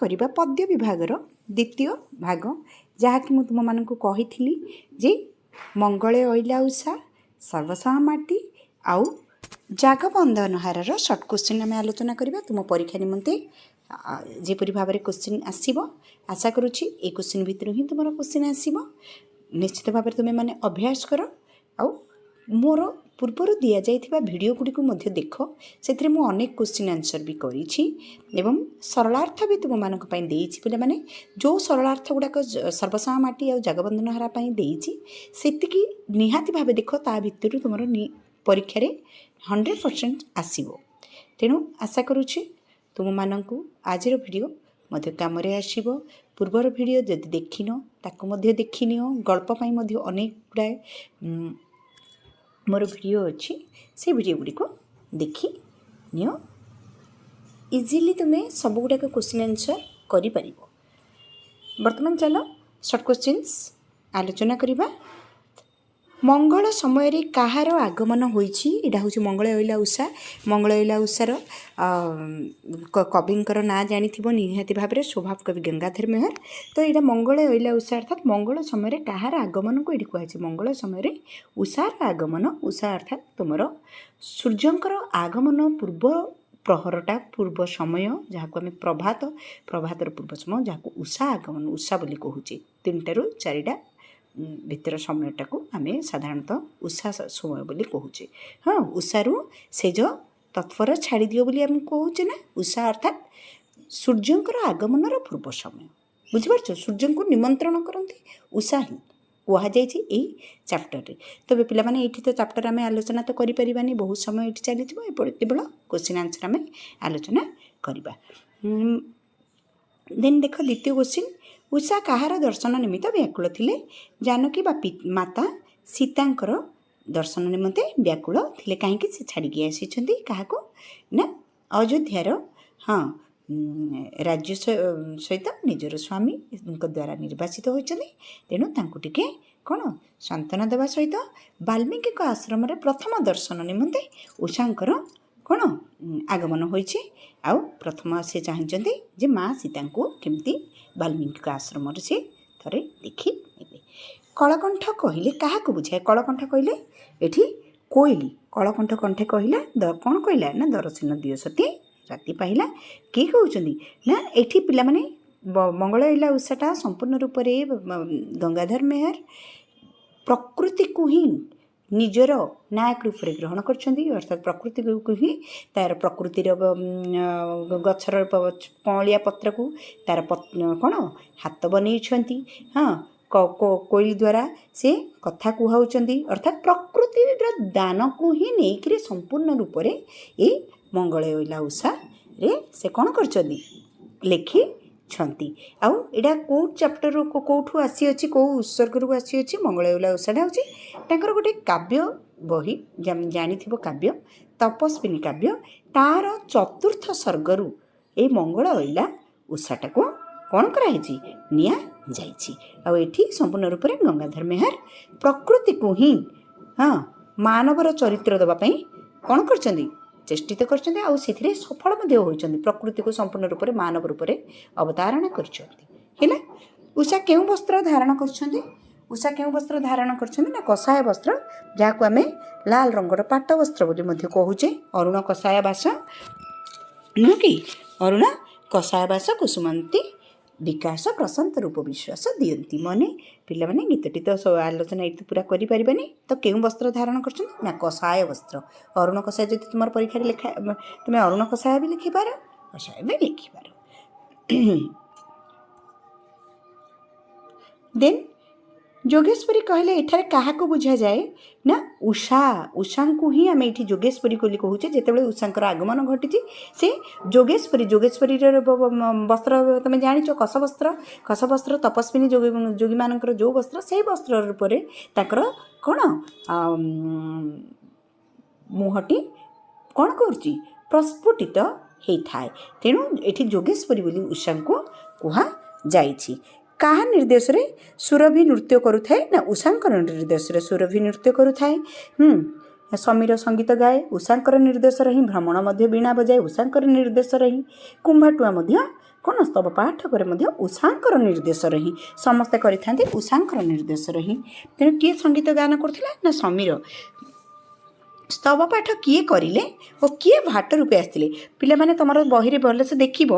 କରିବା ପଦ୍ୟ ବିଭାଗର ଦ୍ୱିତୀୟ ଭାଗ, ଯାହାକି ମୁଁ ତୁମମାନଙ୍କୁ କହିଥିଲି ଯେ ମଙ୍ଗଳେ ଅଇଲା ଉଷା, ସର୍ବସହା ମାଟି ଆଉ ଜାଗବନ୍ଧନହାରର ସର୍ଟ କୋଶ୍ଚିନ୍ ଆମେ ଆଲୋଚନା କରିବା ତୁମ ପରୀକ୍ଷା ନିମନ୍ତେ। ଯେପରି ଭାବରେ କୋଶ୍ଚିନ୍ ଆସିବ, ଆଶା କରୁଛି ଏ କୋଶ୍ଚିନ୍ ଭିତରୁ ହିଁ ତୁମର କୋଶ୍ଚିନ୍ ଆସିବ। ନିଶ୍ଚିତ ଭାବରେ ତୁମେମାନେ ଅଭ୍ୟାସ କର ଆଉ ମୋର ପୂର୍ବରୁ ଦିଆଯାଇଥିବା ଭିଡ଼ିଓ ଗୁଡ଼ିକୁ ମଧ୍ୟ ଦେଖ। ସେଥିରେ ମୁଁ ଅନେକ କୋଶ୍ଚିନ୍ ଆନ୍ସର୍ ବି କରିଛି ଏବଂ ସରଳାର୍ଥ ବି ତୁମମାନଙ୍କ ପାଇଁ ଦେଇଛି। ପିଲାମାନେ, ଯେଉଁ ସରଳାର୍ଥ ଗୁଡ଼ାକ ସର୍ବସହା ମାଟି ଆଉ ଜାଗବନ୍ଧନହାରା ପାଇଁ ଦେଇଛି, ସେତିକି ନିହାତି ଭାବେ ଦେଖ। ତା ଭିତରୁ ତୁମର ପରୀକ୍ଷାରେ 100% ଆସିବ। ତେଣୁ ଆଶା କରୁଛି ତୁମମାନଙ୍କୁ ଆଜିର ଭିଡ଼ିଓ ମଧ୍ୟ କାମରେ ଆସିବ। ପୂର୍ବର ଭିଡ଼ିଓ ଯଦି ଦେଖିନ, ତାକୁ ମଧ୍ୟ ଦେଖିନିଅ। ଗଳ୍ପ ପାଇଁ ମଧ୍ୟ ଅନେକ ଗୁଡ଼ାଏ ମୋର ଭିଡ଼ିଓ ଅଛି, ସେ ଭିଡ଼ିଓ ଗୁଡ଼ିକୁ ଦେଖି ନିଅ। ଇଜିଲି ତୁମେ ସବୁଗୁଡ଼ାକ କୋଶ୍ଚିନ୍ ଆନ୍ସର୍ କରିପାରିବ। ବର୍ତ୍ତମାନ ଚାଲ ସର୍ଟ କୋଶ୍ଚିନ୍ସ ଆଲୋଚନା କରିବା। ମଙ୍ଗଳ ସମୟରେ କାହାର ଆଗମନ ହୋଇଛି? ଏଇଟା ହେଉଛି ମଙ୍ଗଳ ଅଇଲା ଉଷା। ମଙ୍ଗଳ ଅଇଲା ଉଷାର କବିଙ୍କର ନାଁ ଜାଣିଥିବ ନିହାତି ଭାବରେ, ସ୍ୱଭାବ କବି ଗଙ୍ଗାଧର ମେହର। ତ ଏଇଟା ମଙ୍ଗଳ ଅଇଲା ଉଷା, ଅର୍ଥାତ୍ ମଙ୍ଗଳ ସମୟରେ କାହାର ଆଗମନକୁ ଏଇଠି କୁହାଯାଇଛି? ମଙ୍ଗଳ ସମୟରେ ଉଷାର ଆଗମନ। ଉଷା ଅର୍ଥାତ୍ ତୁମର ସୂର୍ଯ୍ୟଙ୍କର ଆଗମନ ପୂର୍ବ ପ୍ରହରଟା, ପୂର୍ବ ସମୟ, ଯାହାକୁ ଆମେ ପ୍ରଭାତ, ପ୍ରଭାତର ପୂର୍ବ ସମୟ, ଯାହାକୁ ଉଷା ଆଗମନ, ଉଷା ବୋଲି କହୁଛେ। 3ଟାରୁ 4ଟା ଭିତର ସମୟଟାକୁ ଆମେ ସାଧାରଣତଃ ଉଷା ସମୟ ବୋଲି କହୁଛେ। ହଁ, ଉଷାରୁ ସେଜ ତତ୍ପର ଛାଡ଼ିଦିଅ ବୋଲି ଆମେ କହୁଛେ ନା? ଉଷା ଅର୍ଥାତ୍ ସୂର୍ଯ୍ୟଙ୍କର ଆଗମନର ପୂର୍ବ ସମୟ। ବୁଝିପାରୁଛ? ସୂର୍ଯ୍ୟଙ୍କୁ ନିମନ୍ତ୍ରଣ କରନ୍ତି ଉଷା ହିଁ କୁହାଯାଇଛି ଏଇ ଚାପ୍ଟରରେ। ତେବେ ପିଲାମାନେ, ଏଇଠି ତ ଚାପ୍ଟର ଆମେ ଆଲୋଚନା ତ କରିପାରିବାନି, ବହୁତ ସମୟ ଏଇଠି ଚାଲିଯିବ। ଏପଟେ କେବଳ କୋଶ୍ଚିନ୍ ଆନ୍ସର୍ ଆମେ ଆଲୋଚନା କରିବା। ଦେନ୍ ଦେଖ ଦ୍ୱିତୀୟ କୋଶ୍ଚିନ୍, ଉଷା କାହାର ଦର୍ଶନ ନିମିତ୍ତ ବ୍ୟାକୁଳ ଥିଲେ? ଜାନକୀ ବା ମାତା ସୀତାଙ୍କର ଦର୍ଶନ ନିମନ୍ତେ ବ୍ୟାକୁଳ ଥିଲେ। କାହିଁକି ସେ ଛାଡ଼ିକି ଆସିଛନ୍ତି କାହାକୁ ନା ଅଯୋଧ୍ୟାର, ହଁ, ରାଜ୍ୟ ସହିତ ନିଜର ସ୍ୱାମୀଙ୍କ ଦ୍ୱାରା ନିର୍ବାଚିତ ହୋଇଛନ୍ତି। ତେଣୁ ତାଙ୍କୁ ଟିକେ କ'ଣ ସାନ୍ତ୍ୱନା ଦେବା ସହିତ ବାଲ୍ମୀକିଙ୍କ ଆଶ୍ରମରେ ପ୍ରଥମ ଦର୍ଶନ ନିମନ୍ତେ ଉଷାଙ୍କର କ'ଣ ଆଗମନ ହୋଇଛି। ଆଉ ପ୍ରଥମ ସେ ଚାହିଁଛନ୍ତି ଯେ ମା ସୀତାଙ୍କୁ କେମିତି ବାଲ୍ମୀକିଙ୍କ ଆଶ୍ରମରେ ସେ ଥରେ ଦେଖି ନେବେ। କଳକଣ୍ଠ କହିଲେ କାହାକୁ ବୁଝାଏ? କଳକଣ୍ଠ କହିଲେ ଏଠି କୋଇଲି। କଳକଣ୍ଠ କଣ୍ଠେ କହିଲା, କ'ଣ କହିଲା ନା ଦରସିନ ଦିଅ ସତୀ ରାତି ପାହିଲା। କିଏ କହୁଛନ୍ତି ନା ଏଠି ପିଲାମାନେ, ମଙ୍ଗଳ ଅଇଲା ଉଷାଟା ସମ୍ପୂର୍ଣ୍ଣ ରୂପରେ ଗଙ୍ଗାଧର ମେହର ପ୍ରକୃତିକୁ ହିଁ ନିଜର ନାୟକ ରୂପରେ ଗ୍ରହଣ କରିଛନ୍ତି। ଅର୍ଥାତ୍ ପ୍ରକୃତିକୁ ହିଁ, ତା'ର ପ୍ରକୃତିର ଗଛର କଅଁଳିଆ ପତ୍ରକୁ ତା'ର କ'ଣ ହାତ ବନେଇଛନ୍ତି। ହଁ, କୋଇଲି ଦ୍ୱାରା ସେ କଥା କୁହାଉଛନ୍ତି। ଅର୍ଥାତ୍ ପ୍ରକୃତିର ଦାନକୁ ହିଁ ନେଇକରି ସମ୍ପୂର୍ଣ୍ଣ ରୂପରେ ଏଇ ମଙ୍ଗଳ ଅଇଲା ଉଷାରେ ସେ କ'ଣ କରିଛନ୍ତି? ଲେଖିଛନ୍ତି। ଆଉ ଏଇଟା କେଉଁ ଚାପ୍ଟରରୁ, କେଉଁଠୁ ଆସିଅଛି, କେଉଁ ଉତ୍ସର୍ଗରୁ ଆସିଅଛି? ମଙ୍ଗଳ ଅଇଲା ଉଷାଟା ହେଉଛି ତାଙ୍କର ଗୋଟେ କାବ୍ୟ ବହି, ଜାଣିଥିବ କାବ୍ୟ ତପସ୍ୱିନୀ କାବ୍ୟ, ତାର ଚତୁର୍ଥ ସର୍ଗରୁ ଏଇ ମଙ୍ଗଳ ଅଇଲା ଉଷାଟାକୁ କ'ଣ କରାହେଇଛି? ନିଆଯାଇଛି। ଆଉ ଏଠି ସମ୍ପୂର୍ଣ୍ଣ ରୂପରେ ଗଙ୍ଗାଧର ମେହର ପ୍ରକୃତିକୁ ହିଁ, ହଁ, ମାନବର ଚରିତ୍ର ଦେବା ପାଇଁ କ'ଣ କରିଛନ୍ତି? ଚେଷ୍ଟିତ କରିଛନ୍ତି। ଆଉ ସେଥିରେ ସଫଳ ମଧ୍ୟ ହୋଇଛନ୍ତି। ପ୍ରକୃତିକୁ ସମ୍ପୂର୍ଣ୍ଣ ରୂପରେ ମାନବ ରୂପରେ ଅବତାରଣା କରିଛନ୍ତି। ହେଲା, ଉଷା କେଉଁ ବସ୍ତ୍ର ଧାରଣ କରିଛନ୍ତି? ଉଷା କେଉଁ ବସ୍ତ୍ର ଧାରଣ କରିଛନ୍ତି ନା କଷାୟ ବସ୍ତ୍ର, ଯାହାକୁ ଆମେ ଲାଲ ରଙ୍ଗର ପାଟ ବସ୍ତ୍ର ବୋଲି ମଧ୍ୟ କହୁଛେ। ଅରୁଣ କଷାୟ ବାସ ନୁହଁ କି? ଅରୁଣ କଷାୟ ବାସ କୁସୁମନ୍ତି ବିକାଶ ପ୍ରଶାନ୍ତ ରୂପ ବିଶ୍ୱାସ ଦିଅନ୍ତି ମନେ। ପିଲାମାନେ, ଗୀତଟି ତ ଆଲୋଚନା ଏଇଠି ପୁରା କରିପାରିବାନି। ତ କେଉଁ ବସ୍ତ୍ର ଧାରଣ କରିଛନ୍ତି ନା କଷାୟ ବସ୍ତ୍ର, ଅରୁଣ କଷାୟ। ଯଦି ତୁମର ପରୀକ୍ଷାରେ ଲେଖା, ତୁମେ ଅରୁଣ କଷାୟ ବି ଲେଖିପାର, କଷାୟ ବି ଲେଖିପାର। ଦେନ୍ ଯୋଗେଶ୍ୱରୀ କହିଲେ ଏଠାରେ କାହାକୁ ବୁଝାଯାଏ ନା ଉଷା। ଉଷାଙ୍କୁ ହିଁ ଆମେ ଏଇଠି ଯୋଗେଶ୍ୱରୀ ବୋଲି କହୁଛେ। ଯେତେବେଳେ ଉଷାଙ୍କର ଆଗମନ ଘଟିଛି, ସେ ଯୋଗେଶ୍ୱରୀ। ଯୋଗେଶ୍ୱରୀର ବସ୍ତ୍ର ତୁମେ ଜାଣିଛ, କଷ ବସ୍ତ୍ର। କଷ ବସ୍ତ୍ର ତପସ୍ୱିନୀ ଯୋଗୀମାନଙ୍କର ଯେଉଁ ବସ୍ତ୍ର, ସେଇ ବସ୍ତ୍ର ରୂପରେ ତାଙ୍କର କ'ଣ ମୁହଁଟି କ'ଣ କରୁଛି? ପ୍ରସ୍ଫୁଟିତ ହେଇଥାଏ। ତେଣୁ ଏଠି ଯୋଗେଶ୍ୱରୀ ବୋଲି ଉଷାଙ୍କୁ କୁହାଯାଇଛି। କାହା ନିର୍ଦ୍ଦେଶରେ ସୁରଭି ନୃତ୍ୟ କରୁଥାଏ ନା ଉଷାଙ୍କର ନିର୍ଦ୍ଦେଶରେ ସୁରଭି ନୃତ୍ୟ କରୁଥାଏ। ସମୀର ସଙ୍ଗୀତ ଗାଏ ଉଷାଙ୍କର ନିର୍ଦ୍ଦେଶରେ ହିଁ। ଭ୍ରମର ମଧ୍ୟ ବୀଣା ବଜାଏ ଉଷାଙ୍କର ନିର୍ଦ୍ଦେଶରେ ହିଁ। କୁମ୍ଭାଟୁଆ ମଧ୍ୟ କ'ଣ ସ୍ତବ ପାଠ କରେ ମଧ୍ୟ ଉଷାଙ୍କର ନିର୍ଦ୍ଦେଶରେ ହିଁ ସମସ୍ତେ କରିଥାନ୍ତି, ଉଷାଙ୍କର ନିର୍ଦ୍ଦେଶରେ ହିଁ। ତେଣୁ କିଏ ସଙ୍ଗୀତ ଗାନ କରୁଥିଲା ନା ସମୀର। ସ୍ତବ ପାଠ କିଏ କରିଲେ ଓ କିଏ ଭାଟ ରୂପେ ଆସିଥିଲେ? ପିଲାମାନେ, ତୁମର ବହିରେ ଭଲସେ ଦେଖିବ।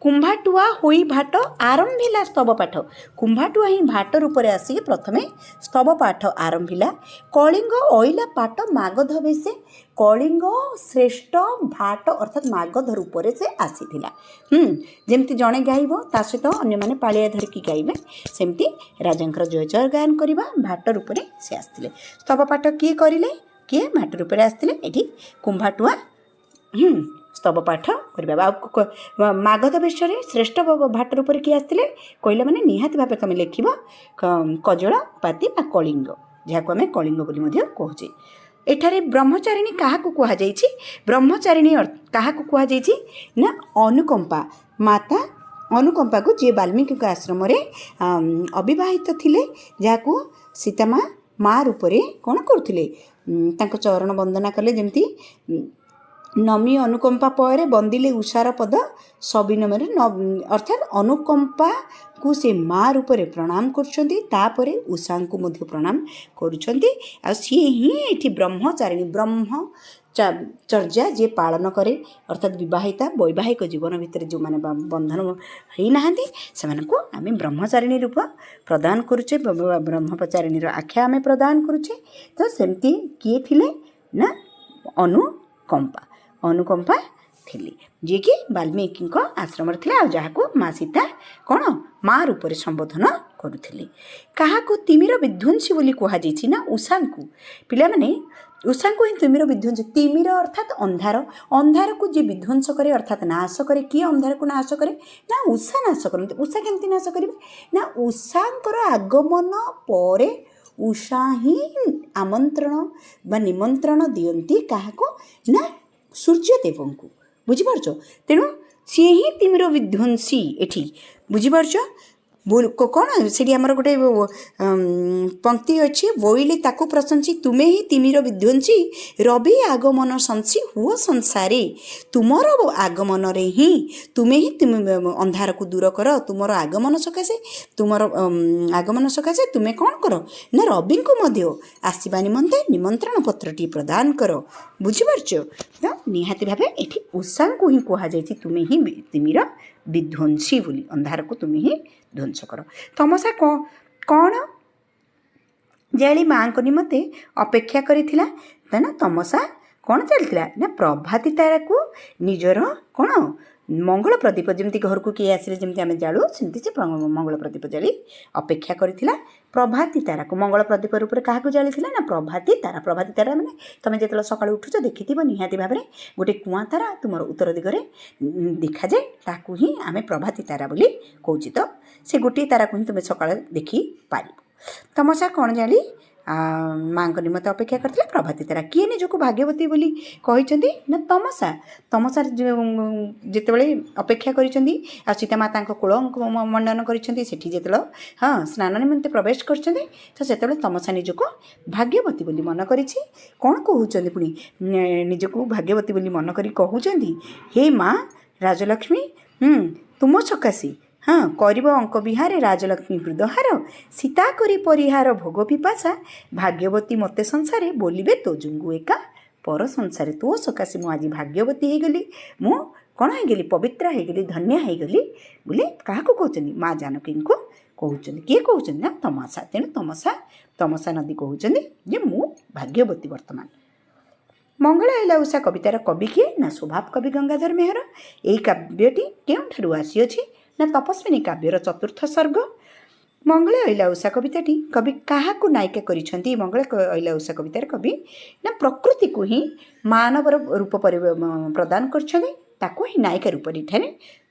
କୁମ୍ଭାଟୁଆ ହୋଇ ଭାଟ ଆରମ୍ଭିଲା ସ୍ତବ ପାଠ। କୁମ୍ଭାଟୁଆ ହିଁ ଭାଟ ରୂପରେ ଆସିକି ପ୍ରଥମେ ସ୍ତବ ପାଠ ଆରମ୍ଭିଲା। କଳିଙ୍ଗ ଅଇଲା ପାଟ ମାଗଧ ବେଶେ। କଳିଙ୍ଗ ଶ୍ରେଷ୍ଠ ଭାଟ ଅର୍ଥାତ୍ ମାଗଧ ରୂପରେ ସେ ଆସିଥିଲା। ଯେମିତି ଜଣେ ଗାଇବ, ତା ସହିତ ଅନ୍ୟମାନେ ପାଳିଆ ଧରିକି ଗାଇବେ, ସେମିତି ରାଜାଙ୍କର ଜୟ ଜୟ ଗାନ କରିବା ଭାଟ ରୂପରେ ସେ ଆସିଥିଲେ। ସ୍ତବ ପାଠ କିଏ କରିଲେ, କିଏ ଭାଟ ରୂପରେ ଆସିଥିଲେ? ଏଠି କୁମ୍ଭାଟୁଆ ସ୍ତବ ପାଠ କରିବା। ଆଉ ମାଗଧ ବେଶରେ ଶ୍ରେଷ୍ଠ ଭାଟ ରୂପରେ କିଏ ଆସିଥିଲେ କହିଲେ ମାନେ ନିହାତି ଭାବେ ତୁମେ ଲେଖିବ କଜଳପାତି ବା କଳିଙ୍ଗ, ଯାହାକୁ ଆମେ କଳିଙ୍ଗ ବୋଲି ମଧ୍ୟ କହୁଛେ। ଏଠାରେ ବ୍ରହ୍ମଚାରିଣୀ କାହାକୁ କୁହାଯାଇଛି? ବ୍ରହ୍ମଚାରିଣୀ କାହାକୁ କୁହାଯାଇଛି ନା ଅନୁକମ୍ପା, ମାତା ଅନୁକମ୍ପାକୁ, ଯିଏ ବାଲ୍ମୀକିଙ୍କ ଆଶ୍ରମରେ ଅବିବାହିତ ଥିଲେ, ଯାହାକୁ ସୀତାମା ମା ରୂପରେ କ'ଣ କରୁଥିଲେ, ତାଙ୍କ ଚରଣ ବନ୍ଦନା କଲେ। ଯେମିତି ନମି ଅନୁକମ୍ପା ପରେ ବନ୍ଦିଲେ ଉଷାର ପଦ ସବିନମରେ, ଅର୍ଥାତ୍ ଅନୁକମ୍ପାକୁ ସେ ମା ରୂପରେ ପ୍ରଣାମ କରୁଛନ୍ତି, ତାପରେ ଉଷାଙ୍କୁ ମଧ୍ୟ ପ୍ରଣାମ କରୁଛନ୍ତି। ଆଉ ସିଏ ହିଁ ଏଠି ବ୍ରହ୍ମଚାରିଣୀ। ବ୍ରହ୍ମ ଚର୍ଯା ଯିଏ ପାଳନ କରେ, ଅର୍ଥାତ୍ ବିବାହିତା, ବୈବାହିକ ଜୀବନ ଭିତରେ ଯେଉଁମାନେ ବନ୍ଧନ ହେଇନାହାନ୍ତି, ସେମାନଙ୍କୁ ଆମେ ବ୍ରହ୍ମଚାରିଣୀ ରୂପ ପ୍ରଦାନ କରୁଛେ, ବ୍ରହ୍ମଚାରିଣୀର ଆଖ୍ୟା ଆମେ ପ୍ରଦାନ କରୁଛେ। ତ ସେମିତି କିଏ ଥିଲେ ନା ଅନୁକମ୍ପା। ଅନୁକମ୍ପା ଥିଲେ, ଯିଏକି ବାଲ୍ମୀକିଙ୍କ ଆଶ୍ରମରେ ଥିଲେ, ଆଉ ଯାହାକୁ ମା ସୀତା କ'ଣ ମା ରୂପରେ ସମ୍ବୋଧନ କରୁଥିଲେ। କାହାକୁ ତିମିର ବିଧ୍ୱଂସୀ ବୋଲି କୁହାଯାଇଛି ନା ଉଷାଙ୍କୁ। ପିଲାମାନେ, ଉଷାଙ୍କୁ ହିଁ ତିମିର ବିଧ୍ୱଂସୀ। ତିମିର ଅର୍ଥାତ୍ ଅନ୍ଧାର। ଅନ୍ଧାରକୁ ଯିଏ ବିଧ୍ୱଂସ କରେ ଅର୍ଥାତ୍ ନାଶ କରେ। କିଏ ଅନ୍ଧାରକୁ ନାଶ କରେ ନା ଉଷା ନାଶ କରନ୍ତି। ଉଷା କେମିତି ନାଶ କରିବେ ନା ଉଷାଙ୍କର ଆଗମନ ପରେ ଉଷା ହିଁ ଆମନ୍ତ୍ରଣ ବା ନିମନ୍ତ୍ରଣ ଦିଅନ୍ତି କାହାକୁ ନା ସୂର୍ଯ୍ୟଦେବଙ୍କୁ। ବୁଝିପାରୁଛ? ତେଣୁ ସିଏ ହିଁ ତିମିର ବିଧ୍ୱଂସୀ ଏଠି। ବୁଝିପାରୁଛ? କ'ଣ ସେଠି ଆମର ଗୋଟେ ପଙ୍କ୍ତି ଅଛି, ବୋଇଲେ ତାକୁ ପ୍ରଶଂସି ତୁମେ ହିଁ ତିମିର ବିଧ୍ୱଂସୀ, ରବି ଆଗମନ ସଂସି ହୁଅ ସଂସାରେ। ତୁମର ଆଗମନରେ ହିଁ ତୁମେ ହିଁ ଅନ୍ଧାରକୁ ଦୂର କର। ତୁମର ଆଗମନ ସକାଶେ, ତୁମର ଆଗମନ ସକାଶେ ତୁମେ କ'ଣ କର ନା ରବିଙ୍କୁ ମଧ୍ୟ ଆସିବା ନିମନ୍ତେ ନିମନ୍ତ୍ରଣ ପତ୍ରଟି ପ୍ରଦାନ କର। ବୁଝିପାରୁଛ ତ? ନିହାତି ଭାବେ ଏଠି ଉଷାଙ୍କୁ ହିଁ କୁହାଯାଇଛି ତୁମେ ହିଁ ତିମିର ବିଧ୍ୱଂସୀ ବୋଲି, ଅନ୍ଧାରକୁ ତୁମେ ହିଁ ଧ୍ୱଂସ କର। ତମସା କ'ଣ ଜାଳି ମାଆଙ୍କ ନିମନ୍ତେ ଅପେକ୍ଷା କରିଥିଲା? ନା ତମସା କ'ଣ ଚାଲିଥିଲା ନା ପ୍ରଭାତୀ ତାରାକୁ ନିଜର କ'ଣ ମଙ୍ଗଳ ପ୍ରଦୀପ, ଯେମିତି ଘରକୁ କିଏ ଆସିଲେ ଯେମିତି ଆମେ ଜାଳୁ, ସେମିତି ସେ ମଙ୍ଗଳ ପ୍ରଦୀପ ଜାଳି ଅପେକ୍ଷା କରିଥିଲା ପ୍ରଭାତୀ ତାରାକୁ। ମଙ୍ଗଳ ପ୍ରଦୀପ ରୂପରେ କାହାକୁ ଜାଳିଥିଲା ନା ପ୍ରଭାତୀ ତାରା। ପ୍ରଭାତୀ ତାରା ମାନେ ତୁମେ ଯେତେବେଳେ ସକାଳୁ ଉଠୁଛ ଦେଖିଥିବ ନିହାତି ଭାବରେ ଗୋଟେ କୁଆଁ ତାରା ତୁମର ଉତ୍ତର ଦିଗରେ ଦେଖାଯାଏ, ତାକୁ ହିଁ ଆମେ ପ୍ରଭାତୀ ତାରା ବୋଲି କହୁଛେ। ତ ସେ ଗୋଟିଏ ତାରାକୁ ହିଁ ତୁମେ ସକାଳେ ଦେଖିପାରିବ। ତମସା କ'ଣ ଜାଳି ମାଆଙ୍କ ନିମନ୍ତେ ଅପେକ୍ଷା କରିଥିଲେ? ପ୍ରଭାତୀ ତାରା। କିଏ ନିଜକୁ ଭାଗ୍ୟବତୀ ବୋଲି କହିଛନ୍ତି ନା ତମସା। ତମସା ଯେତେବେଳେ ଅପେକ୍ଷା କରିଛନ୍ତି ଆଉ ସୀତା ମା ତାଙ୍କ କୂଳ ମଣ୍ଡନ କରିଛନ୍ତି, ସେଠି ଯେତେବେଳେ ହଁ ସ୍ନାନ ନିମନ୍ତେ ପ୍ରବେଶ କରିଛନ୍ତି, ତ ସେତେବେଳେ ତମସା ନିଜକୁ ଭାଗ୍ୟବତୀ ବୋଲି ମନ କରିଛି। କ'ଣ କହୁଛନ୍ତି ପୁଣି? ନିଜକୁ ଭାଗ୍ୟବତୀ ବୋଲି ମନ କରି କହୁଛନ୍ତି, ହେ ମା ରାଜଲକ୍ଷ୍ମୀ, ତୁମ ସକାଶେ ହଁ କରିବ ଅଙ୍କ ବିହାରେ ରାଜଲକ୍ଷ୍ମୀ ହୃଦହାର, ସୀତା କରି ପରିହାର ଭୋଗ ପିପାସା, ଭାଗ୍ୟବତୀ ମୋତେ ସଂସାରେ ବୋଲିବେ ତୋ ଜୁଙ୍ଗୁ ଏକା ପର ସଂସାରେ। ତୋ ସକାଶେ ମୁଁ ଆଜି ଭାଗ୍ୟବତୀ ହେଇଗଲି, ମୁଁ କ'ଣ ହେଇଗଲି, ପବିତ୍ର ହେଇଗଲି, ଧନ୍ୟ ହେଇଗଲି ବୋଲି କାହାକୁ କହୁଛନ୍ତି? ମା ଜାନକୀଙ୍କୁ କହୁଛନ୍ତି। କିଏ କହୁଛନ୍ତି ନା ତମସା। ତେଣୁ ତମସା ନଦୀ କହୁଛନ୍ତି ଯେ ମୁଁ ଭାଗ୍ୟବତୀ ବର୍ତ୍ତମାନ। ମଙ୍ଗଳ ଅଇଲା ଉଷା କବିତାର କବି କିଏ ନା ସ୍ୱଭାବ କବି ଗଙ୍ଗାଧର ମେହର। ଏହି କାବ୍ୟଟି କେଉଁଠାରୁ ଆସିଅଛି ନା ତପସ୍ୱିନୀ କାବ୍ୟର ଚତୁର୍ଥ ସର୍ଗ। ମଙ୍ଗଳ ଅଇଲା ଉଷା କବିତାଟି କବି କାହାକୁ ନାୟିକା କରିଛନ୍ତି? ମଙ୍ଗଳ ଅଇଲା ଉଷା କବିତାର କବି ନା ପ୍ରକୃତିକୁ ହିଁ ମାନବର ରୂପ ପ୍ରଦାନ କରିଛନ୍ତି, ତାକୁ ହିଁ ନାୟିକା ରୂପରେ ଏଠାରେ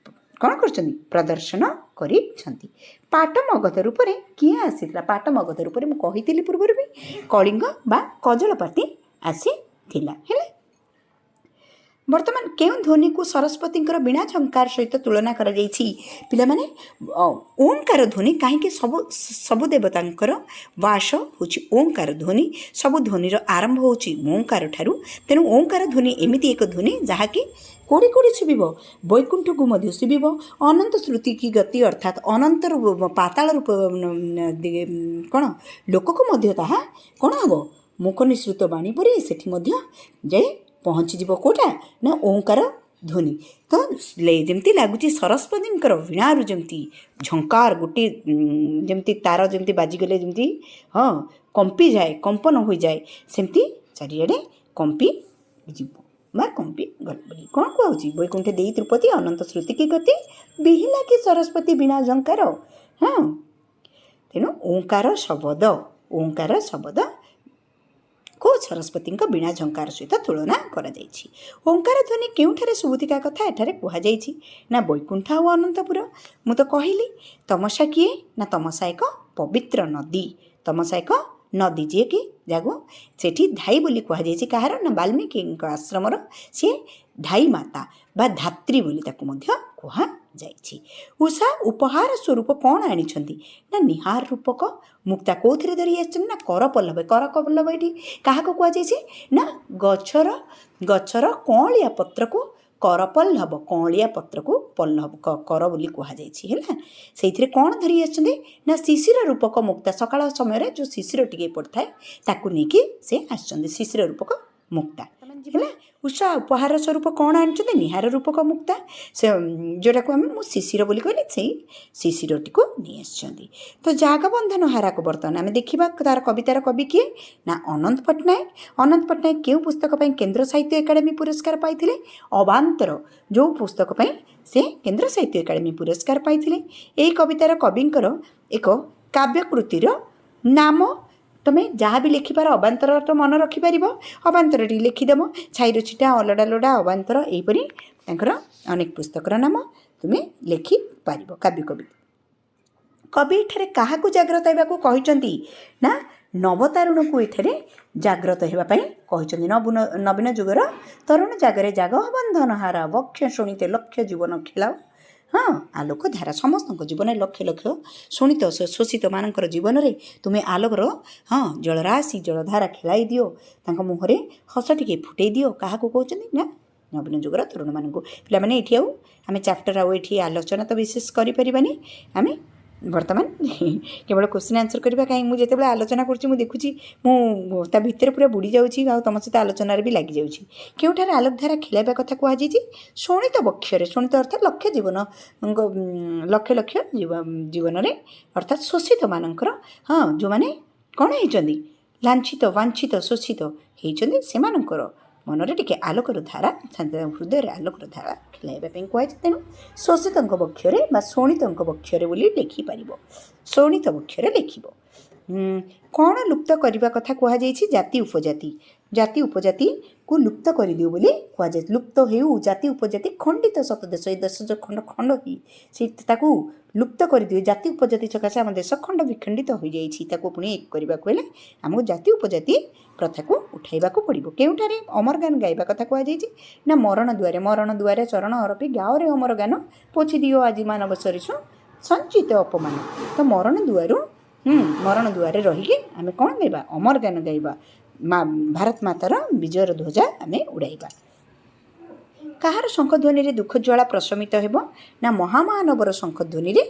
କ'ଣ କରିଛନ୍ତି? ପ୍ରଦର୍ଶନ କରିଛନ୍ତି। ପାଟ ମଗଧ ରୂପରେ କିଏ ଆସିଥିଲା? ପାଟ ମଗଧ ରୂପରେ ମୁଁ କହିଥିଲି ପୂର୍ବରୁ ବି, କଳିଙ୍ଗ ବା କଜଳପାତି ଆସିଥିଲା। ହେଲା, ବର୍ତ୍ତମାନ କେଉଁ ଧ୍ୱନିକୁ ସରସ୍ୱତୀଙ୍କର ବୀଣା ଝଙ୍କାର ସହିତ ତୁଳନା କରାଯାଇଛି? ପିଲାମାନେ, ଓଁକାର ଧ୍ୱନି। କାହିଁକି? ସବୁ ଦେବତାଙ୍କର ବାସ ହେଉଛି ଓଁକାର ଧ୍ୱନି। ସବୁ ଧ୍ୱନିର ଆରମ୍ଭ ହେଉଛି ଓଁକାର ଠାରୁ। ତେଣୁ ଓଁକାର ଧ୍ୱନି ଏମିତି ଏକ ଧ୍ୱନି, ଯାହାକି କୋଡ଼ି କୋଡ଼ି ଶୁଭିବ, ବୈକୁଣ୍ଠକୁ ମଧ୍ୟ ଶୁଭିବ। ଅନନ୍ତ ଶ୍ରୁତି କି ଗତି, ଅର୍ଥାତ୍ ଅନନ୍ତ ପାତାଳ ରୂପ କ'ଣ ଲୋକକୁ ମଧ୍ୟ ତାହା କ'ଣ ହେବ? ମୁଖ ନିଃସୃତ ବାଣୀ ପରି ସେଠି ମଧ୍ୟ ଯାଇ ପହଞ୍ଚିଯିବ। କେଉଁଟା ନା ଓଁକାର ଧ୍ୱନି। ତ ଯେମିତି ଲାଗୁଛି ସରସ୍ୱତୀଙ୍କର ବୀଣାରୁ ଯେମିତି ଝଙ୍କାର ଗୋଟିଏ, ଯେମିତି ତାର ଯେମିତି ବାଜିଗଲେ ଯେମିତି କମ୍ପିଯାଏ, କମ୍ପନ ହୋଇଯାଏ, ସେମିତି ଚାରିଆଡ଼େ କମ୍ପି ଯିବ ବା କମ୍ପି ଗଲା ବୋଲି କ'ଣ କୁହାଉଛି? ବୈକୁଣ୍ଠ ଦେଇ ତିରୁପତି ଅନନ୍ତ ଶ୍ରୁତି କି ଗତି ବିହିଲା କି ସରସ୍ୱତୀ ବୀଣା ଝଙ୍କାର। ତେଣୁ ଓଁକାର ଶବ୍ଦ କୁ ସରସ୍ୱତୀଙ୍କ ବୀଣା ଝଙ୍କାର ସହିତ ତୁଳନା କରାଯାଇଛି। ଓଙ୍କାର ଧ୍ୱନି କେଉଁଠାରେ ଶୁଭୁଥିବା କଥା ଏଠାରେ କୁହାଯାଇଛି? ନା ବୈକୁଣ୍ଠ ଆଉ ଅନନ୍ତପୁର, ମୁଁ ତ କହିଲି। ତମସା କିଏ? ନା ତମସା ଏକ ପବିତ୍ର ନଦୀ। ତମସା ଏକ ନଦୀ, ଯିଏକି ଯାହାକୁ ସେଠି ଧାଇ ବୋଲି କୁହାଯାଇଛି। କାହାର? ନା ବାଲ୍ମୀକିଙ୍କ ଆଶ୍ରମର ସିଏ ଧାଇ ମାତା ବା ଧାତ୍ରୀ ବୋଲି ତାକୁ ମଧ୍ୟ କୁହାଯାଇଛି। ଉଷା ଉପହାର ସ୍ୱରୂପ କ'ଣ ଆଣିଛନ୍ତି? ନା ନିହାର ରୂପକ ମୁକ୍ତା। କେଉଁଥିରେ ଧରି ଆସିଛନ୍ତି? ନା କର ପଲ୍ଲବ। କର ପଲ୍ଲବ ଏଠି କାହାକୁ କୁହାଯାଇଛି? ନା ଗଛର କଅଁଳିଆ ପତ୍ରକୁ କରପଲ୍ଲବ, କଅଁଳିଆ ପତ୍ରକୁ ପଲ୍ଲବ କର ବୋଲି କୁହାଯାଇଛି। ହେଲା, ସେଇଥିରେ କ'ଣ ଧରି ଆସିଛନ୍ତି? ନା ଶିଶିର ରୂପକ ମୁକ୍ତା। ସକାଳ ସମୟରେ ଯେଉଁ ଶିଶିର ଟିକେ ପଡ଼ିଥାଏ, ତାକୁ ନେଇକି ସେ ଆସିଛନ୍ତି, ଶିଶିର ରୂପକ ମୁକ୍ତା। ହେଲା, ଉଷା ଉପହାର ସ୍ୱରୂପ କ'ଣ ଆଣିଛନ୍ତି? ନିହାର ରୂପକ ମୁକ୍ତା। ସେ ଯେଉଁଟାକୁ ଆମେ ମୁଁ ଶିଶିର ବୋଲି କହିଲି, ସେଇ ଶିଶିରଟିକୁ ନେଇ ଆସିଛନ୍ତି। ତ ଜାଗବନ୍ଧନ ହାରାକୁ ବର୍ତ୍ତମାନ ଆମେ ଦେଖିବା। ତାର କବିତାର କବି କିଏ? ନା ଅନନ୍ତ ପଟ୍ଟନାୟକ। ଅନନ୍ତ ପଟ୍ଟନାୟକ କେଉଁ ପୁସ୍ତକ ପାଇଁ କେନ୍ଦ୍ର ସାହିତ୍ୟ ଏକାଡେମୀ ପୁରସ୍କାର ପାଇଥିଲେ? ଅବାନ୍ତର ଯେଉଁ ପୁସ୍ତକ ପାଇଁ ସେ କେନ୍ଦ୍ର ସାହିତ୍ୟ ଏକାଡେମୀ ପୁରସ୍କାର ପାଇଥିଲେ। ଏହି କବିତାର କବିଙ୍କର ଏକ କାବ୍ୟକୃତିର ନାମ ତୁମେ ଯାହା ବି ଲେଖିପାର। ଅବାନ୍ତର ତ ମନେ ରଖିପାରିବ, ଅବାନ୍ତରଟି ଲେଖିଦେବ। ଛାଇର ଛିଟା, ଅଲୋଡ଼ା ଲୋଡ଼ା, ଅବାନ୍ତର, ଏହିପରି ତାଙ୍କର ଅନେକ ପୁସ୍ତକର ନାମ ତୁମେ ଲେଖିପାରିବ। କାବ୍ୟ କବି କବି ଏଠାରେ କାହାକୁ ଜାଗ୍ରତ ହେବାକୁ କହିଛନ୍ତି? ନା ନବତାରୁଣକୁ ଏଠାରେ ଜାଗ୍ରତ ହେବା ପାଇଁ କହିଛନ୍ତି। ନବୀନ ଯୁଗର ତରୁଣ ଜାଗରେ ଜାଗ ବନ୍ଧନ ହାର ବକ୍ଷ ଶୁଣିତେ ଲକ୍ଷ ଜୀବନ ଖେଳାଅ ଆଲୋକ ଧାରା। ସମସ୍ତଙ୍କ ଜୀବନରେ, ଲକ୍ଷ ଲକ୍ଷ ଶୋଣିତ ଶୋଷିତମାନଙ୍କର ଜୀବନରେ ତୁମେ ଆଲୋକର ଜଳରାଶି, ଜଳଧାରା ଖେଳାଇ ଦିଅ। ତାଙ୍କ ମୁହଁରେ ହସ ଟିକେ ଫୁଟେଇ ଦିଅ। କାହାକୁ କହୁଛନ୍ତି? ନା ନବୀନ ଯୁଗର ତରୁଣମାନଙ୍କୁ। ପିଲାମାନେ, ଏଇଠି ଆଉ ଆମେ ଚାପ୍ଟର ଆଉ ଏଠି ଆଲୋଚନା ତ ବିଶେଷ କରିପାରିବାନି। ଆମେ ବର୍ତ୍ତମାନ କେବଳ କୋଶ୍ଚିନ୍ ଆନ୍ସର୍ କରିବା। କାହିଁକି? ମୁଁ ଯେତେବେଳେ ଆଲୋଚନା କରୁଛି, ମୁଁ ଦେଖୁଛି ମୁଁ ତା ଭିତରେ ପୁରା ବୁଡ଼ି ଯାଉଛି ଆଉ ତୁମ ସହିତ ଆଲୋଚନାରେ ବି ଲାଗିଯାଉଛି। କେଉଁଠାରେ ଆଲୋକଧାରା ଖେଳାଇବା କଥା କୁହାଯାଇଛି? ଶୋଣିତ ବକ୍ଷରେ। ଶୋଣିତ ଅର୍ଥାତ୍ ଲକ୍ଷ ଜୀବନ, ଲକ୍ଷ ଲକ୍ଷ ଜୀବନରେ, ଅର୍ଥାତ୍ ଶୋଷିତମାନଙ୍କର, ଯେଉଁମାନେ କ'ଣ ହେଇଛନ୍ତି? ଲାଞ୍ଛିତ, ବାଞ୍ଛିତ, ଶୋଷିତ ହେଇଛନ୍ତି, ସେମାନଙ୍କର ମନରେ ଟିକେ ଆଲୋକର ଧାରା, ହୃଦୟରେ ଆଲୋକର ଧାରା ଖେଳାଇବା ପାଇଁ କୁହାଯାଇଛି। ତେଣୁ ଶୋଷିତଙ୍କ ବକ୍ଷରେ ବା ଶୋଣିତଙ୍କ ବକ୍ଷରେ ବୋଲି ଲେଖିପାରିବ। ଶୋଣିତ ବକ୍ଷରେ ଲେଖିବ। କ'ଣ ଲୁପ୍ତ କରିବା କଥା କୁହାଯାଇଛି? ଜାତି ଉପଜାତି। ଜାତି ଉପଜାତିକୁ ଲୁପ୍ତ କରିଦିଅ ବୋଲି କୁହାଯାଇଛି। ଲୁପ୍ତ ହେଉ ଜାତି ଉପଜାତି ଖଣ୍ଡିତ ଶତ ଦେଶ। ଏ ଦେଶ ଯେଉଁ ଖଣ୍ଡ ଖଣ୍ଡ ହେଇ ସେ, ତାକୁ ଲୁପ୍ତ କରିଦିଅ। ଜାତି ଉପଜାତି ସକାଶେ ଆମ ଦେଶ ଖଣ୍ଡ ବିଖଣ୍ଡିତ ହୋଇଯାଇଛି। ତାକୁ ପୁଣି ଏକ କରିବାକୁ ହେଲେ ଆମକୁ ଜାତି ଉପଜାତି ପ୍ରଥାକୁ ଉଠାଇବାକୁ ପଡ଼ିବ। କେଉଁଠାରେ ଅମରଗାନ ଗାଇବା କଥା କୁହାଯାଇଛି? ନା ମରଣ ଦୁଆରେ। ମରଣ ଦୁଆରେ ଚରଣ ଅରପି ଗାଅରେ ଅମର ଗାନ, ପୋଛି ଦିଅ ଆଜି ମାନବ ସରିଷୁ ସଞ୍ଚିତ ଅପମାନ। ତ ମରଣ ଦୁଆରୁ, ମରଣ ଦୁଆରେ ରହିକି ଆମେ କ'ଣ ଗାଇବା? ଅମର ଗାନ ଗାଇବା। ମା ଭାରତ ମାତାର ବିଜୟର ଧ୍ୱଜା ଆମେ ଉଡ଼ାଇବା। କାହାର ଶଙ୍ଖଧ୍ୱନିରେ ଦୁଃଖ ଜ୍ୱାଳା ପ୍ରଶମିତ ହେବ? ନା ମହାମାନବର ଶଙ୍ଖଧ୍ୱନିରେ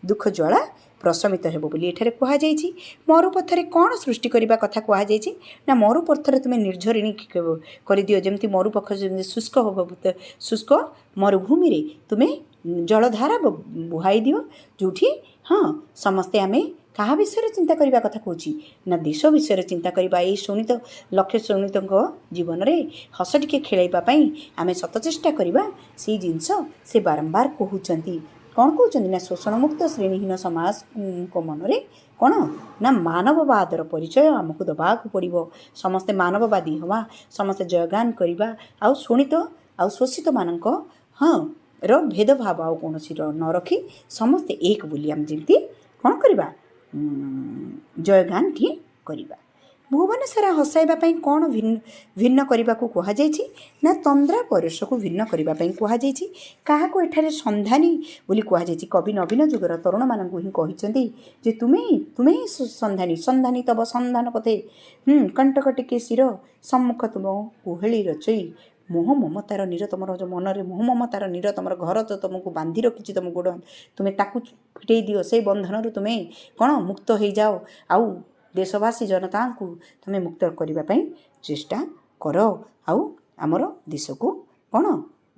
ଦୁଃଖ ଜ୍ୱାଳା ପ୍ରଶମିତ ହେବ ବୋଲି ଏଠାରେ କୁହାଯାଇଛି। ମରୁପଥରେ କ'ଣ ସୃଷ୍ଟି କରିବା କଥା କୁହାଯାଇଛି? ନା ମରୁପଥରେ ତୁମେ ନିର୍ଝରିଣୀ କରିଦିଅ। ଯେମିତି ମରୁପଥ ଯେମିତି ଶୁଷ୍କ ହେବ, ଶୁଷ୍କ ମରୁଭୂମିରେ ତୁମେ ଜଳଧାରା ବୁହାଇ ଦିଅ, ଯେଉଁଠି ସମସ୍ତେ ଆମେ କାହା ବିଷୟରେ ଚିନ୍ତା କରିବା କଥା କହୁଛି? ନା ଦେଶ ବିଷୟରେ ଚିନ୍ତା କରିବା। ଏଇ ଶୋଣିତ, ଲକ୍ଷ୍ୟ ଶୋଣିତଙ୍କ ଜୀବନରେ ହସ ଟିକେ ଖେଳାଇବା ପାଇଁ ଆମେ ଶତ ଚେଷ୍ଟା କରିବା। ସେଇ ଜିନିଷ ସେ ବାରମ୍ବାର କହୁଛନ୍ତି। କ'ଣ କହୁଛନ୍ତି? ନା ଶୋଷଣମୁକ୍ତ ଶ୍ରେଣୀହୀନ ସମାଜଙ୍କ ମନରେ କ'ଣ ନା ମାନବବାଦର ପରିଚୟ ଆମକୁ ଦେବାକୁ ପଡ଼ିବ। ସମସ୍ତେ ମାନବବାଦୀ ହେବା, ସମସ୍ତେ ଜୟଗାନ କରିବା ଆଉ ଶୋଣିତ ଆଉ ଶୋଷିତମାନଙ୍କ ର ଭେଦଭାବ ଆଉ କୌଣସିର ନ ରଖି ସମସ୍ତେ ଏକ ବୋଲି ଆମେ ଯେମିତି କ'ଣ କରିବା, ଜୟଗାନଟି କରିବା। ଭୁବନ ସାରା ହସାଇବା ପାଇଁ କ'ଣ ଭିନ୍ନ ଭିନ୍ନ କରିବାକୁ କୁହାଯାଇଛି ନା ତନ୍ଦ୍ରା ପରଶକୁ ଭିନ୍ନ କରିବା ପାଇଁ କୁହାଯାଇଛି। କାହାକୁ ଏଠାରେ ସନ୍ଧାନୀ ବୋଲି କୁହାଯାଇଛି? କବି ନବୀନ ଯୁଗର ତରୁଣମାନଙ୍କୁ ହିଁ କହିଛନ୍ତି ଯେ ତୁମେ ହିଁ ସନ୍ଧାନୀ। ସନ୍ଧାନୀ ତବ ସନ୍ଧାନ ପଥେ କଣ୍ଟକ ଟିକେ ଶିର ସମ୍ମୁଖ ତୁମ କୁହେଳି ରଚଇ ମୋହ ମମତାର ନୀର। ତୁମର ଯେଉଁ ମନରେ ମୋହ ମମତାର ନୀର, ତୁମର ଘର ତ ତୁମକୁ ବାନ୍ଧି ରଖିଛି, ତୁମ ଗୋଡ଼, ତୁମେ ତାକୁ ଫିଟେଇ ଦିଅ। ସେଇ ବନ୍ଧନରୁ ତୁମେ କ'ଣ ମୁକ୍ତ ହେଇଯାଅ ଆଉ ଦେଶବାସୀ ଜନତାଙ୍କୁ ତୁମେ ମୁକ୍ତ କରିବା ପାଇଁ ଚେଷ୍ଟା କର, ଆଉ ଆମର ଦେଶକୁ କ'ଣ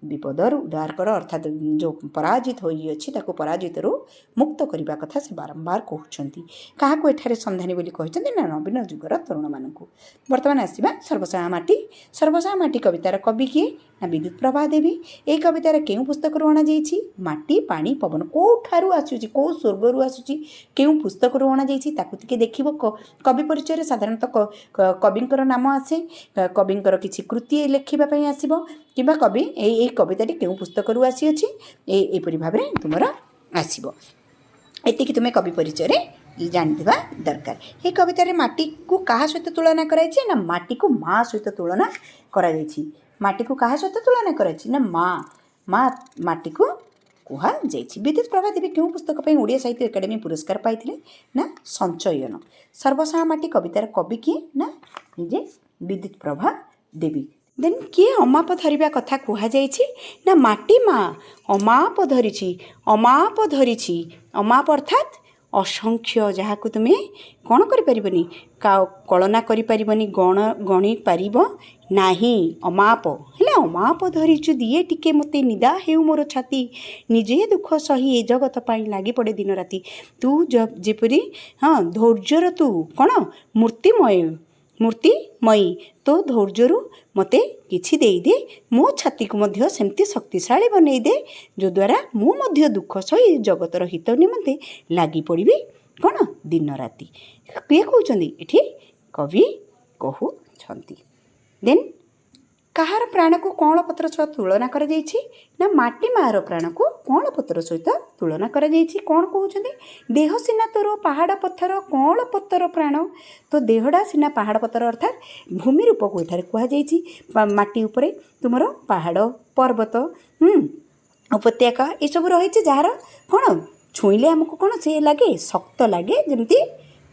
ବିପଦରୁ ଉଦ୍ଧାର କର। ଅର୍ଥାତ୍ ଯେଉଁ ପରାଜିତ ହୋଇଅଛି, ତାକୁ ପରାଜିତରୁ ମୁକ୍ତ କରିବା କଥା ସେ ବାରମ୍ବାର କହୁଛନ୍ତି। କାହାକୁ ଏଠାରେ ସନ୍ଧାନୀ ବୋଲି କହିଛନ୍ତି ନା ନବୀନ ଯୁଗର ତରୁଣମାନଙ୍କୁ। ବର୍ତ୍ତମାନ ଆସିବା ସର୍ବସହା ମାଟି। ସର୍ବସହା ମାଟି କବିତାର କବି କିଏ ନା ବିଦ୍ୟୁତ ପ୍ରଭା ଦେବୀ। ଏହି କବିତାର କେଉଁ ପୁସ୍ତକରୁ ଅଣାଯାଇଛି? ମାଟି, ପାଣି, ପବନ କେଉଁଠାରୁ ଆସୁଛି, କେଉଁ ସ୍ୱର୍ଗରୁ ଆସୁଛି, କେଉଁ ପୁସ୍ତକରୁ ଅଣାଯାଇଛି, ତାକୁ ଟିକେ ଦେଖିବ। କବି ପରିଚୟରେ ସାଧାରଣତଃ କବିଙ୍କର ନାମ ଆସେ, କବିଙ୍କର କିଛି କୃତି ଲେଖିବା ପାଇଁ ଆସିବ, କିମ୍ବା କବି ଏଇ କବିତାଟି କେଉଁ ପୁସ୍ତକରୁ ଆସିଅଛି, ଏପରି ଭାବରେ ତୁମର ଆସିବ। ଏତିକି ତୁମେ କବି ପରିଚୟରେ ଜାଣିଥିବା ଦରକାର। ଏହି କବିତାରେ ମାଟିକୁ କାହା ସହିତ ତୁଳନା କରାଯାଇଛି ନା ମାଟିକୁ ମା ସହିତ ତୁଳନା କରାଯାଇଛି। ମାଟିକୁ କାହା ସହିତ ତୁଳନା କରାଯାଇଛି ନା ମା ମାଟିକୁ କୁହାଯାଇଛି। ବିଦ୍ୟୁତ ପ୍ରଭା ଦେବୀ କେଉଁ ପୁସ୍ତକ ପାଇଁ ଓଡ଼ିଆ ସାହିତ୍ୟ ଏକାଡେମୀ ପୁରସ୍କାର ପାଇଥିଲେ ନା ସଞ୍ଚୟନ। ସର୍ବସହା ମାଟି କବିତାର କବି କିଏ ନା ନିଜେ ବିଦ୍ୟୁତ ପ୍ରଭା ଦେବୀ। ଦେନ୍ କିଏ ଅମାପ ଧରିବା କଥା କୁହାଯାଇଛି ନା ମାଟି ମା ଅମାପ ଧରିଛି, ଅମାପ ଧରିଛି। ଅମାପ ଅର୍ଥାତ୍ ଅସଂଖ୍ୟ, ଯାହାକୁ ତୁମେ କ'ଣ କରିପାରିବନି, କଳନା କରିପାରିବନି, ଗଣି ପାରିବ ନାହିଁ। ଅମାପ ହେଲା। ଅମାପ ଧରିଛୁ ଦିଏ ଟିକେ ମୋତେ, ନିଦା ହେଉ ମୋର ଛାତି, ନିଜେ ଦୁଃଖ ସହି ଏ ଜଗତ ପାଇଁ ଲାଗି ପଡ଼େ ଦିନ ରାତି। ତୁ ଯେପରି ହଁ ଧୈର୍ଯ୍ୟର ତୁ କ'ଣ ମୂର୍ତ୍ତିମୟ, ମୂର୍ତ୍ତିମୟୀ, ତୋ ଧୈର୍ଯ୍ୟରୁ ମୋତେ କିଛି ଦେଇଦେ, ମୋ ଛାତିକୁ ମଧ୍ୟ ସେମିତି ଶକ୍ତିଶାଳୀ ବନେଇ ଦେ, ଯଦ୍ୱାରା ମୁଁ ମଧ୍ୟ ଦୁଃଖ ସହି ଜଗତର ହିତ ନିମନ୍ତେ ଲାଗି ପଡ଼ିବି କ'ଣ ଦିନ ରାତି। କିଏ କହୁଛନ୍ତି ଏଠି? କବି କହୁଛନ୍ତି। ଦେନ୍ କାହାର ପ୍ରାଣକୁ କଅଁଳ ପତ୍ର ସହ ତୁଳନା କରାଯାଇଛି ନା ମାଟି ମାଆର ପ୍ରାଣକୁ କଅଁଳ ପତ୍ର ସହିତ ତୁଳନା କରାଯାଇଛି। କ'ଣ କହୁଛନ୍ତି? ଦେହ ସିନା ତୋର ପାହାଡ଼ ପଥର, କଅଁଳ ପତର ପ୍ରାଣ। ତୋ ଦେହଟା ସିନା ପାହାଡ଼ ପଥର, ଅର୍ଥାତ୍ ଭୂମି ରୂପକୁ ଏଠାରେ କୁହାଯାଇଛି। ମାଟି ଉପରେ ତୁମର ପାହାଡ଼, ପର୍ବତ, ଉପତ୍ୟକା ଏସବୁ ରହିଛି, ଯାହାର କ'ଣ ଛୁଇଁଲେ ଆମକୁ କ'ଣ ସେ ଲାଗେ? ଶକ୍ତ ଲାଗେ, ଯେମିତି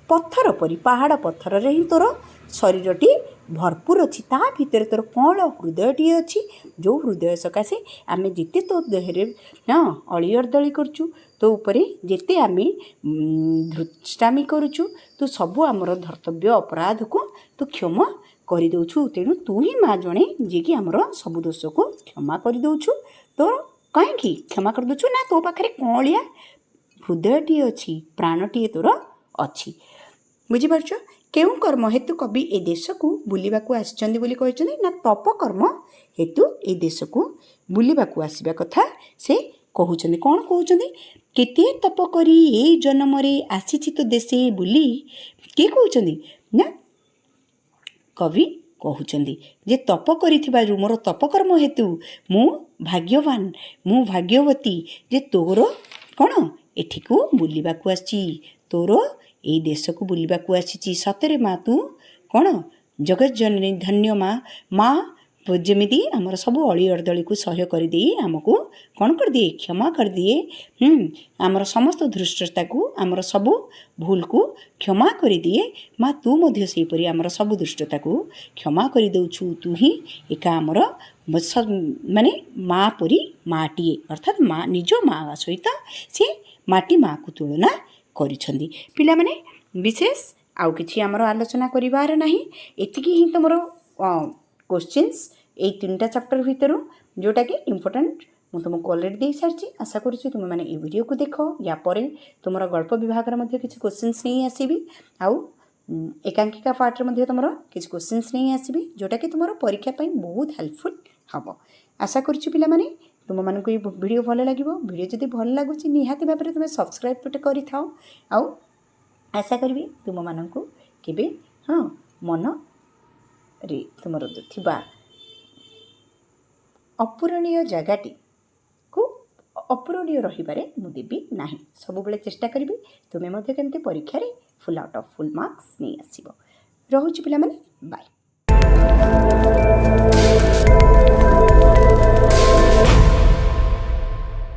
ପଥର ପରି। ପାହାଡ଼ ପଥରରେ ହିଁ ତୋର ଶରୀରଟି ଭରପୁର ଅଛି, ତା ଭିତରେ ତୋର କଅଁଳ ହୃଦୟଟିଏ ଅଛି, ଯେଉଁ ହୃଦୟ ସକାଶେ ଆମେ ଯେତେ ତୋ ଦେହରେ ହଁ ଅଳି ଅର୍ଦ୍ଦଳି କରୁଛୁ, ତୋ ଉପରେ ଯେତେ ଆମେ ଧୃଷ୍ଟାମି କରୁଛୁ, ତୁ ସବୁ ଆମର ଧର୍ତ୍ତବ୍ୟ ଅପରାଧକୁ ତୁ କ୍ଷମା କରିଦେଉଛୁ। ତେଣୁ ତୁ ହିଁ ମା ଜଣେ ଯିଏକି ଆମର ସବୁ ଦୋଷକୁ କ୍ଷମା କରିଦେଉଛୁ। ତୋର କାହିଁକି କ୍ଷମା କରିଦେଉଛୁ ନା ତୋ ପାଖରେ କଅଁଳିଆ ହୃଦୟଟିଏ ଅଛି, ପ୍ରାଣଟିଏ ତୋର ଅଛି। ବୁଝିପାରୁଛ? କେଉଁ କର୍ମ ହେତୁ କବି ଏ ଦେଶକୁ ବୁଲିବାକୁ ଆସିଛନ୍ତି ବୋଲି କହିଛନ୍ତି ନା ତପ କର୍ମ ହେତୁ ଏ ଦେଶକୁ ବୁଲିବାକୁ ଆସିବା କଥା ସେ କହୁଛନ୍ତି। କ'ଣ କହୁଛନ୍ତି? କେତେ ତପ କରି ଏଇ ଜନ୍ମରେ ଆସିଛି ତୋ ଦେଶେ ବୁଲି। କିଏ କହୁଛନ୍ତି ନା କବି କହୁଛନ୍ତି ଯେ ତପ କରିଥିବାରୁ, ମୋର ତପକର୍ମ ହେତୁ ମୁଁ ଭାଗ୍ୟବାନ, ମୁଁ ଭାଗ୍ୟବତୀ ଯେ ତୋର କ'ଣ ଏଠିକୁ ବୁଲିବାକୁ ଆସିଛି, ତୋର ଏଇ ଦେଶକୁ ବୁଲିବାକୁ ଆସିଛି। ସତରେ ମା ତୁ କ'ଣ ଜଗତ ଜନନୀ, ଧନ୍ୟ ମା। ମା ଯେମିତି ଆମର ସବୁ ଅଳି ଅର୍ଦ୍ଦଳିକୁ ସହ୍ୟ କରିଦେଇ ଆମକୁ କ'ଣ କରିଦିଏ? କ୍ଷମା କରିଦିଏ। ଆମର ସମସ୍ତ ଧୃଷ୍ଟତାକୁ, ଆମର ସବୁ ଭୁଲକୁ କ୍ଷମା କରିଦିଏ। ମା ତୁ ମଧ୍ୟ ସେହିପରି ଆମର ସବୁ ଦୁଷ୍ଟତାକୁ କ୍ଷମା କରିଦେଉଛୁ। ତୁ ହିଁ ଏକା ଆମର ମାନେ ମା ପରି ମାଟିଏ, ଅର୍ଥାତ୍ ମା ନିଜ ମା ସହିତ ସେ ମାଟି ମାକୁ ତୁଳନା କରିଛନ୍ତି। ପିଲାମାନେ, ବିଶେଷ ଆଉ କିଛି ଆମର ଆଲୋଚନା କରିବାର ନାହିଁ। ଏତିକି ହିଁ ତୁମର କୋଶ୍ଚିନ୍ସ ଏଇ 3ଟା ଚାପ୍ଟର ଭିତରୁ ଯେଉଁଟାକି ଇମ୍ପୋର୍ଟାଣ୍ଟ ମୁଁ ତୁମକୁ ଅଲରେଡ଼ି ଦେଇସାରିଛି। ଆଶା କରୁଛି ତୁମେମାନେ ଏଇ ଭିଡ଼ିଓକୁ ଦେଖ। ୟା ପରେ ତୁମର ଗଳ୍ପ ବିଭାଗର ମଧ୍ୟ କିଛି କୋଶ୍ଚିନ୍ସ ନେଇ ଆସିବି, ଆଉ ଏକାଙ୍କିକା ପାର୍ଟରେ ମଧ୍ୟ ତୁମର କିଛି କୋଶ୍ଚିନ୍ସ ନେଇ ଆସିବି, ଯେଉଁଟାକି ତୁମର ପରୀକ୍ଷା ପାଇଁ ବହୁତ ହେଲ୍ପଫୁଲ୍ ହେବ। ଆଶା କରୁଛି ପିଲାମାନେ ତୁମମାନଙ୍କୁ ଏଇ ଭିଡ଼ିଓ ଭଲ ଲାଗିବ। ଭିଡ଼ିଓ ଯଦି ଭଲ ଲାଗୁଛି, ନିହାତି ଭାବରେ ତୁମେ ସବସ୍କ୍ରାଇବ୍ ଗୋଟେ କରିଥାଅ। ଆଉ ଆଶା କରିବି ତୁମମାନଙ୍କୁ କେବେ ହଁ ମନରେ ତୁମର ଥିବା ଅପୂରଣୀୟ ଜାଗାଟିକୁ ଅପୂରଣୀୟ ରହିବାରେ ମୁଁ ଦେବି ନାହିଁ। ସବୁବେଳେ ଚେଷ୍ଟା କରିବି ତୁମେ ମଧ୍ୟ କେମିତି ପରୀକ୍ଷାରେ full out of full marks ନେଇ ଆସିବ। ରହୁଛି ପିଲାମାନେ, ବାଏ।